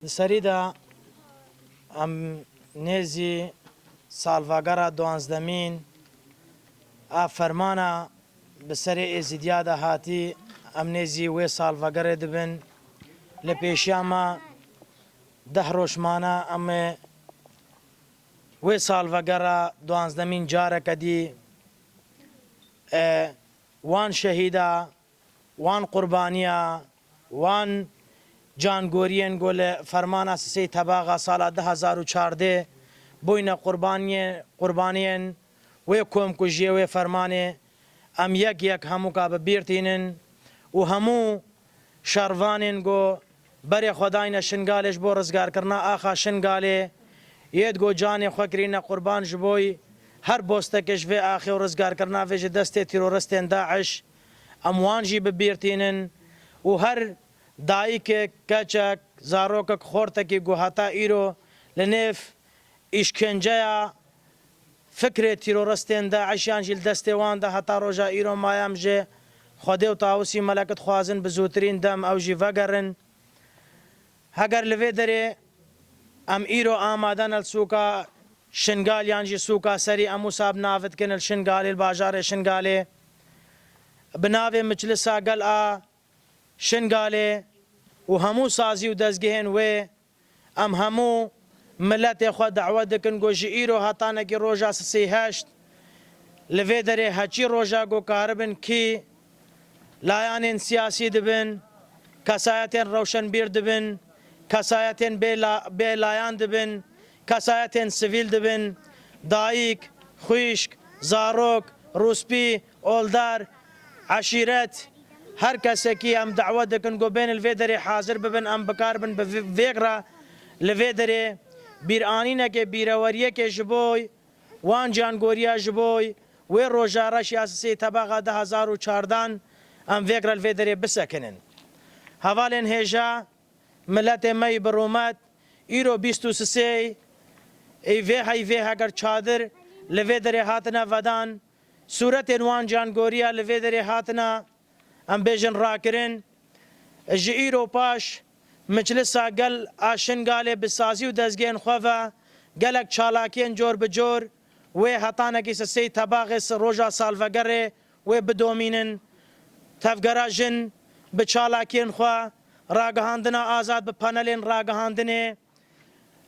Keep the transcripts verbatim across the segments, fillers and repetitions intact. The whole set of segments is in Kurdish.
Di serî de em nêzî salvegera duwazdemîn a fermana bi serê Êzîdiya de hatî, em nêzî wê salvegerê dibin. Li pêşiya me deh roj mane, em ê wê salvegera duwazdemîn careke dî, e, wan şehîda, wan qurbaniya, wan cangoriyên ku li fermana sisê Tebaxa sala du hezar û çardeh bûyne qurbaniyê-, qurbaniyên wê komkujiyê, wê fermanê, em yek yek hemûka bi bîr tînin û hemû şervanên ku berê xwe dayne Şingalê ji bo rizgarkirina axa Şingalê, yêd ku canê xwe kirîne qurban ji bo her bostekê ji vê axê û rizgarkirina vê ji destê teroristên DAIŞ, em wan jî bi bîr tînin û her dayikek, keçek, zarokek, xortekî ku heta îro li nêv îşkenceya fikrê teroristên DAIŞ yan jî li destê wan de heta roja îro maye, em ji Xwedê û Tawusî Melek dixwazin bi zûtirîn dem ew jî vegerin. Heger li vê derê em îro amade ne li sûka Şingal yan jî sûka Serî, em wisa bi nav dikin li Şingalê, li bajarê Şingalê, bi navê Miclisa Gel a Şingalê û hemû sazî û dezgehên wê, em hemû miletê xwe dawet dikin ku ji îro hetanekî roja sisê heşt li vê derê heçî roja ku karibin kî layanên siyasî dibin, kesayetên rewşenbîr dibin, kesayetên bê la-, bê layan dibin, kesayetên sivîl dibin, dayik, xwişk, zarok, rûspî, oldar, eşîret, her kesekî em dawet dikin ku bên li vê derê hazir bibin, em bikaribin bi vê, vê re li vê derê bîranînekê, bîreweriyekê ji bo wan cangoriya, ji bo wê roja reş ya sisê Tebaxa du hezar û çardan em vê re li vê derê bisekinin. Hevalên hêja, miletê me yî bi rûmet, îro bîst û sisê ê vê heyvê heger çadir li vê derê hatine vedan, sûretên wan cangoriya li vê derê hatine, em bêjin, rakirin. Ji îro paş Miclisa Gel a Şingalê bi sazî û dezgehên xwe ve gelek çalakiyên cor bi cor wê hetanekî sisê Tebaxê si-, roja salvegerê wê bidomînin. Tevgera jin bi çalakiyên xwe, ragihandina azad bi panelên ragihandinê,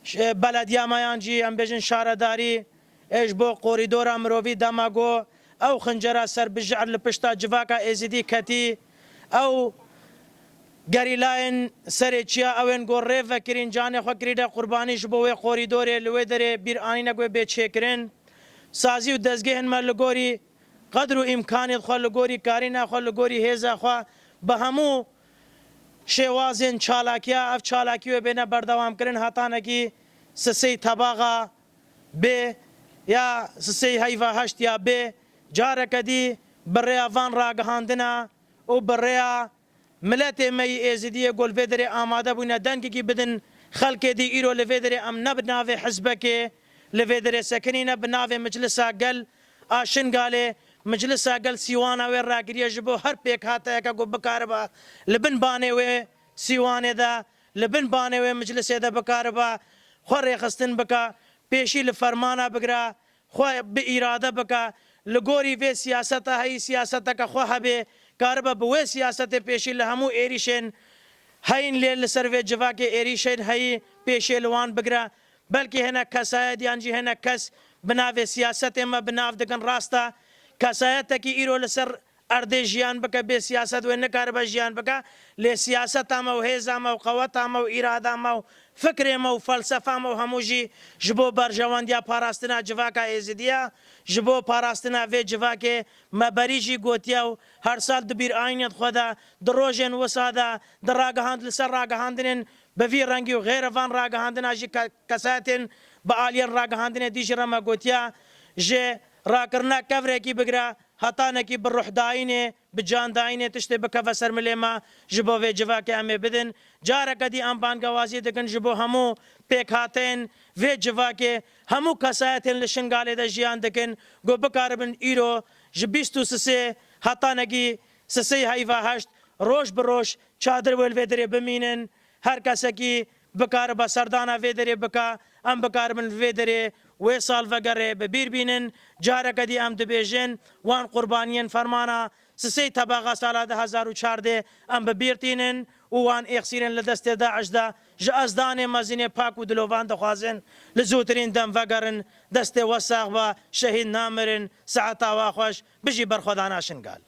ş-, belediya me yan jî em bêjin şaredarî, ê ji bo korîdora mirovî dema ku ew xincera ser bi jehr li pişta civaka Êzidî ketî, ew gerîlayên serê çiya, ew ên ku rê vekirîn, canê xwe kirîne qurbanî ji bo wê korîdorê, li wê derê bîranînek wê bê çêkirin. Sazî û dezgehên me li gorî qedr û îmkanê xwe, li gorî karîna xwe, li gorî hêza xwe, bi hemû şêwazên çalakiya, ev çalakî wê bêne berdewamkirin, hetanekî sisê Tebaxa bê ya sisê heyva heşt ya bê, careke dî bi rêya van ragihandina û bi rêya miletê me yî Êzidiyê ku li vê derê amade bûne dengekî bidin xelkê dî, îro li vê derê em ne bi navê hizbekê li vê derê sekinîne, bi navê Miclisa Gel a Şingalê, Miclisa Gel sîwana wê ragiriye ji bo her pêkhateyeke ku bikariba li bin banê wê sîwanê de, li bin banê wê miclisê de bikariba xwe rêxistin bike, pêşî li fermana bigire, xwe bi îrade bike, li gorî vê siyaseta heyî siyaseteke xwe hebe, karibe bi wê siyasetê pêşî li hemû êrîşên heyîn lê li ser vê civakê êrîşên heyî pêşê li wan bigire. Belkî hinek kesayet yan jî hinek kes bi navê siyasetê me bi nav dikin, rast e, kesayetekî îro li ser erdê jiyan bike, bê siyaset wê nikaribe jiyan bike. Lê siyaseta me û hêza me û qeweta me û îrada me û fikrê me û felsefa me û hemû jî ji bo berjewendiya parastina civaka Êzidî ye, ji bo parastina vê civakê me berî jî gotiye û her sal di bîranînên xwe de, di rojên wisa de, di ragihand-, li ser ragihandinên bi vî rengî û xêrê van ragihandina jî ke-, kesayetên bi aliyên ragihandinê dî jî re me gotiye, ji rakirina kevrekî bigire hetanekî bi ruhdayînê, bi candayînê tiştê bikeve ser milê me, ji bo vê civakê em ê bidin. Careke dî em bangewazî dikin ji bo hemû pêkhateyên vê civakê, hemû kesayetên li Şingalê de jiyan dikin, ku bikaribin îro ji bîst û sisê hetanekî sisê heyva heşt roj bi roj çadir wê li vê derê bimînin. Her kesekî bikaribe serdana vê derê bike, em bikaribin li vê derê wê sal vegerê bi bîr bînin. Careke dî em dibêjin, wan qurbaniyên fermana sisê tebaxa sala du hezar û çardeh em bi bîr tînin û wan êxsîrên li destê DAIŞ de ji ezdanê mezinê pak û dilovan dixwazin li zûtirîn dem vegerin. Destê we sax be, şehîd namirin, saeta we xweş, bijî berxwedana Şingal.